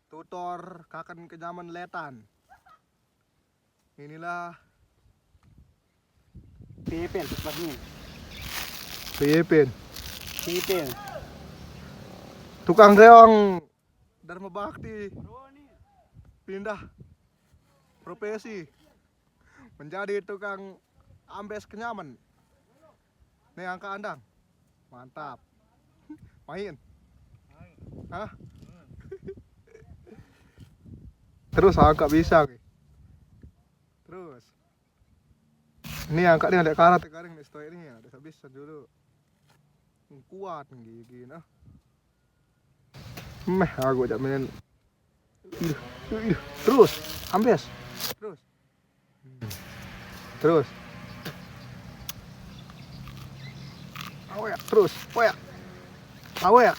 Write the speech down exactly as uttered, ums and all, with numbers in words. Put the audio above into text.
Tutor kaken kenyamen letan. Inilah Pipin, seperti ini. Pipin. Pipin. Tukang reong Dharma Bakti pindah profesi menjadi tukang ambes kenyamen. Nih, angka andang. Mantap. Main. Hah? Terus angka bisa nih. Terus. Ini angka nih, ada karat, garing nih, stoik nih, ada habis dulu. Kuat gigi nah. Meh, aku ajak main. Ih, ih, ih. Terus, ambes. Terus. Hmm. Terus. Awek, terus. Awek. Awek.